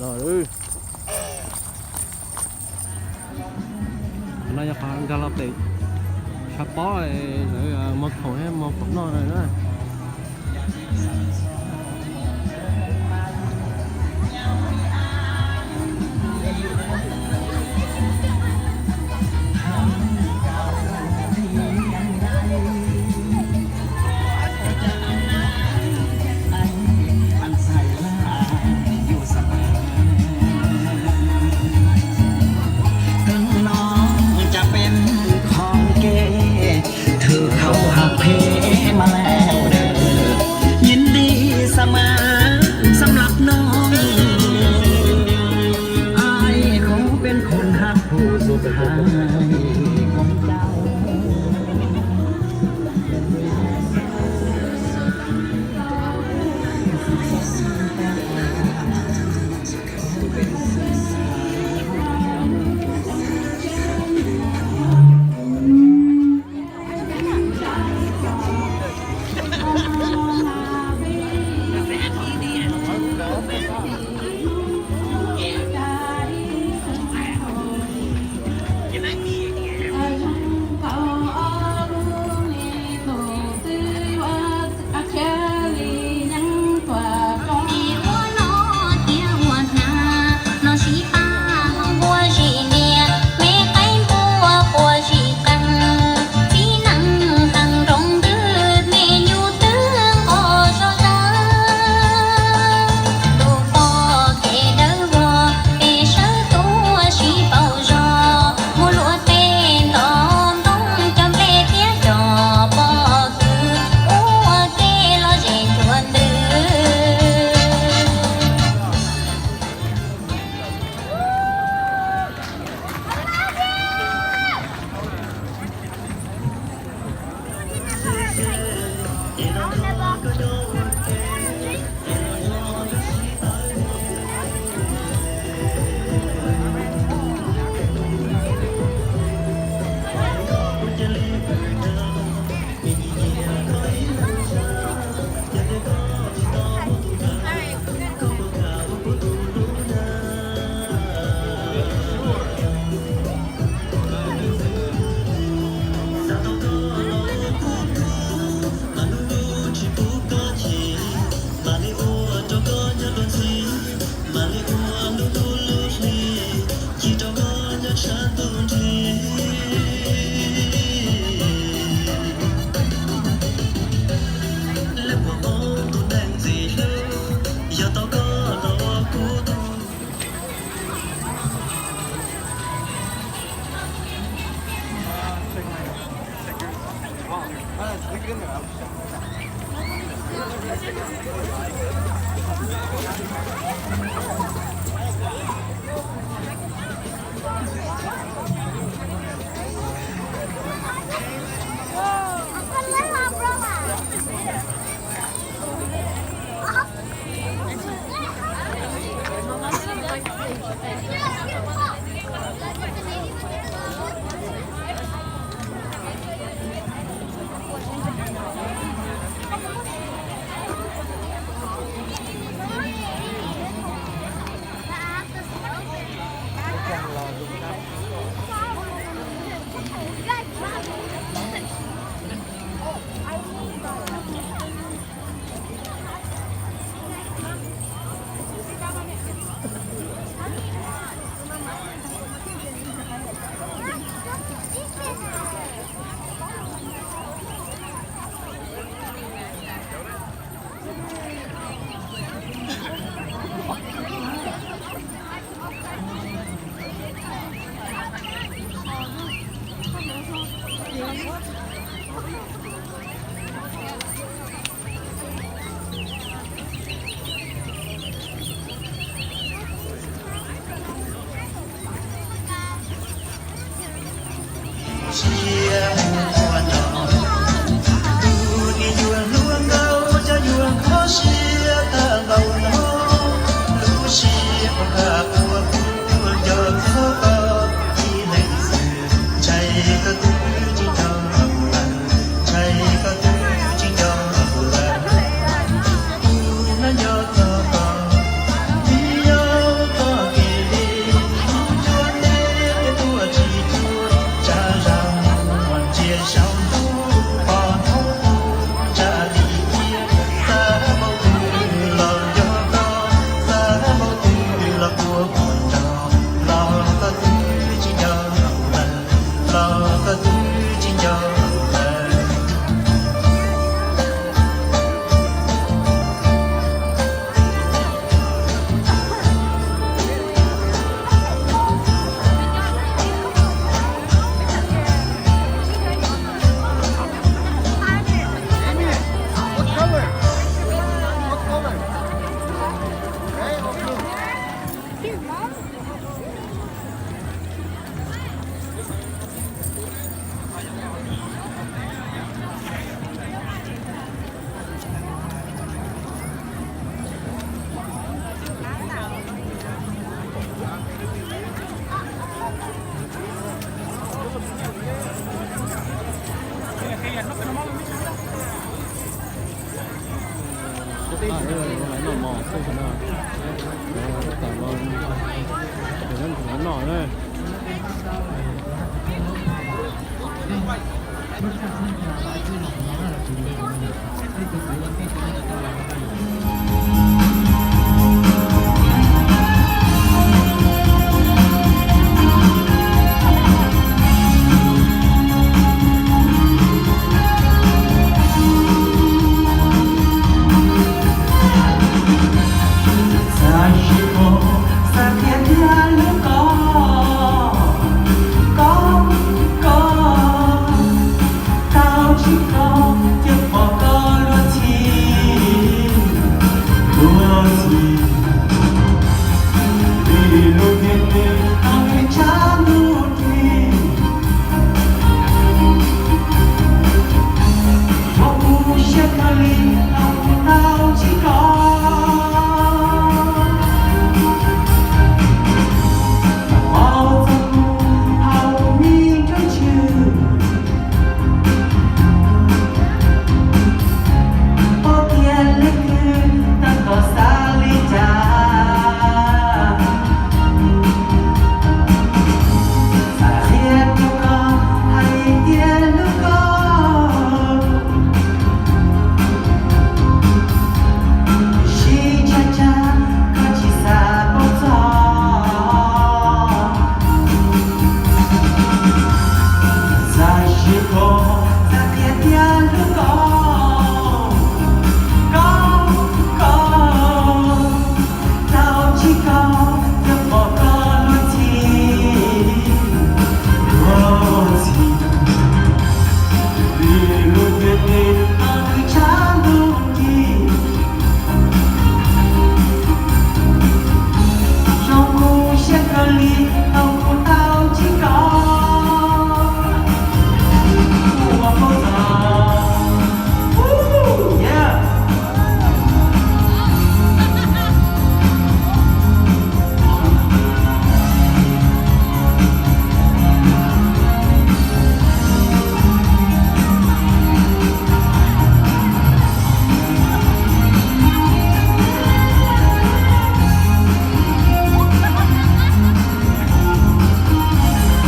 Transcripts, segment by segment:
Qhov no yog qhov nkag los pem tshav pob, lawv muag khoom thiab muag khoom noj na. Kawg no cas peb khom kev, thwm khau has phem mas lawm. Yin di xa mas xab lab no, ai khau peb khom hab phu zug hais khom cau. Lawv noj mov xwb no, tab tom los, lawv noj na. Xav sib koom, xav tias thiaj lub koj, koj, koj, tau tsis koj, cia pom koj luag txhij, luag txhij, vim luag tiag tiag tau nws tshav ntuj nrig. Zoo kuv siab kawg li, tau kuv tau tsis koj. Paub txog kuv hauv kuv me nruab ntswg, paub tias leej twg tau kom xav li cas. Xav qhia rau koj hais tias hlub koj, tiam sis tsam tsam koj tsis xav paub txog. Xav sib koom, xav tias thiaj hlub koj, koj, koj, tau tsis koj, cia pom koj luag txhij, luag txhij, vim luag tiag tiag tau nws tshav ntuj nrig. Zoo kuv siab kawg li, tau kuv tau tsis koj. Kuv ua paub txog. Woo, yeah.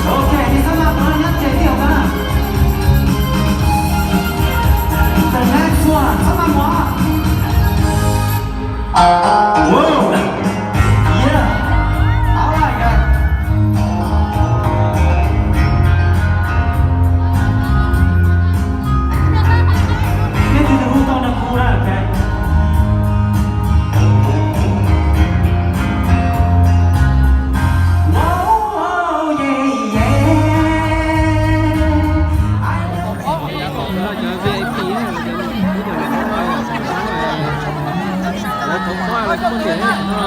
Ok, txhob maj muab nyob ces tij hauv qab na. The next one, txhob maj muab. Woo! Yeah! All right, guys. Leej twg hu tau nrog kuv na, ok. Woo, yeah, yeah. Cov V I P, lawv thov qhuab lawv kuj muaj nyiam no.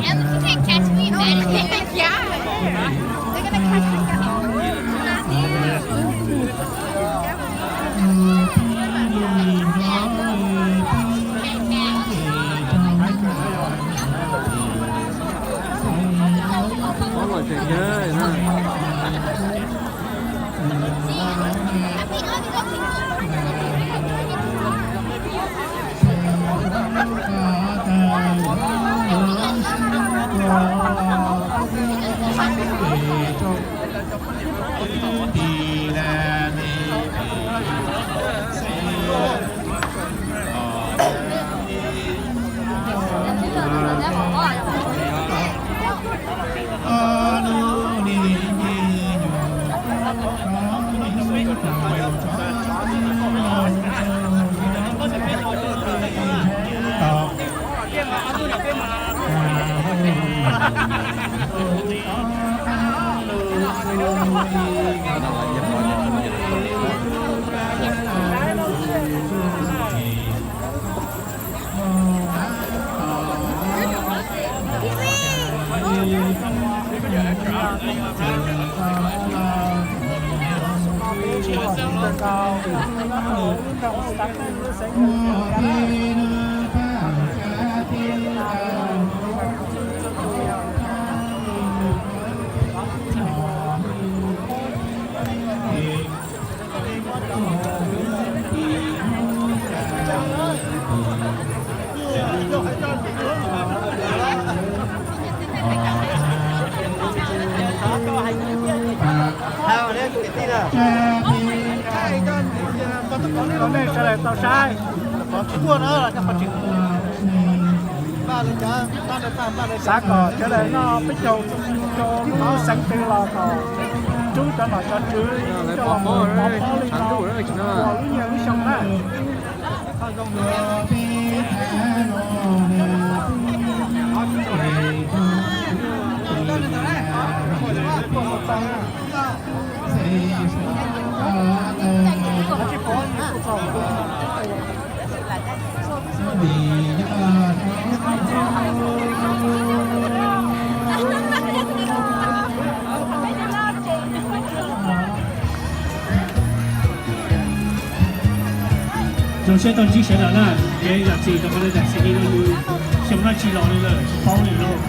Yeah, but you can't catch me, man. Yeah. They're gonna catch me. Ov, los tseem yawg na. Nej sawv daws tau saib, xav kom sawv daws noj peb caug rau lub xeev twg los kom rub cov nom cov tswv coj los mus pov pob li no ua lub nyiaj lub xyoo na. Zoo siab tau ntsib sawv daws na, kev zam txim rau qhov lawv zam txim li no, xyoo no tsis los li lawm, tsis paub li lauj.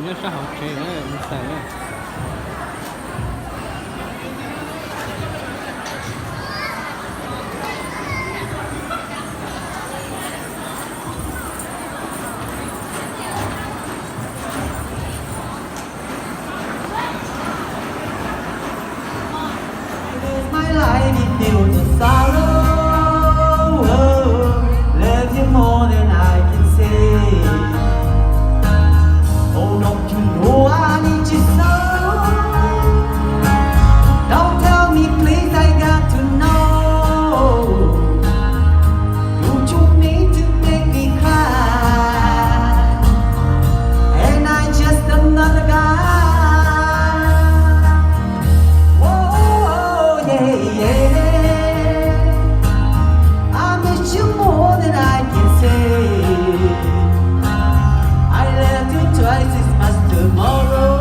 Nyob sab hauv tsev xaim. My life is filled with sorrow. Love you more than I can say. Oh, don't you know I need you so? Don't tell me, please, I got to know. Don't you mean to make me cry? And I just another guy. Oh, yeah, yeah. I miss you more than I can say. I love you twice as much tomorrow.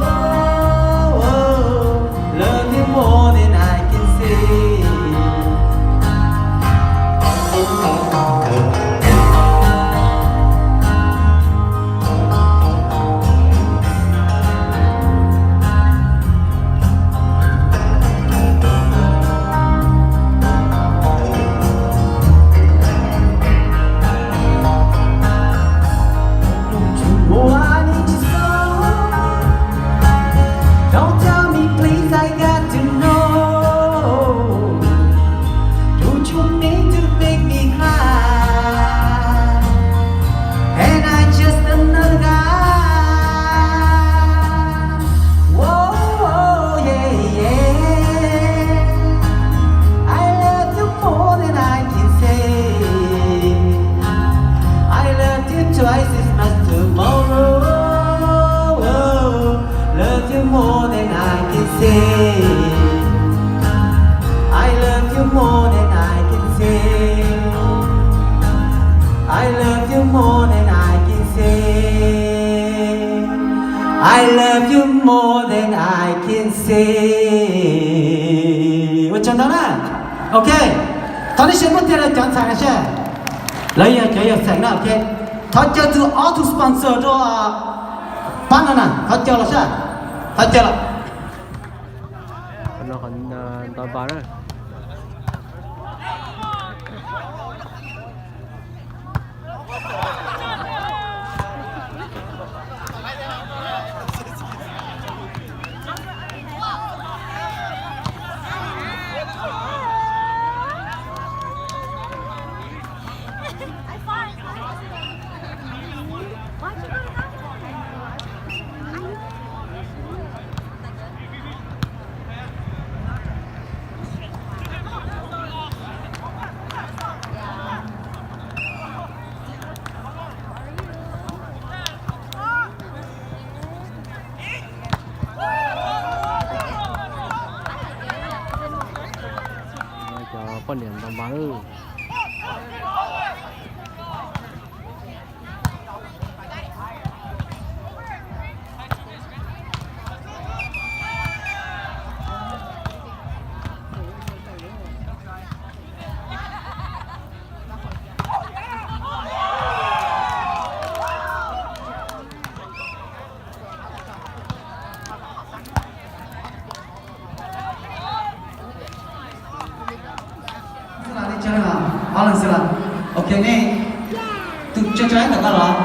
Love you more than I can say. Don't tell me, please, I got to know. Don't you mean to make me cry? And I just another guy. Whoa, yeah, yeah. I love you more than I can say. I love you twice as much tomorrow. Love you more than I can say. I love you more than I can say. I love you more than I can say. I love you more than I can say. Ua tsaug ntau na. Ok. Thov nej sawv daws muab tig rau cov ntxhais na seb. Lawv yog cov yawg xeem na, ok. Thov caw tus ob tug sponsor rau pab no na, thov caw los seb. Thov caw los. Cov poj niam ntas npas lawm. Ob leeg xwb los? Ok, nej tus tso tso ib ntawm ko los?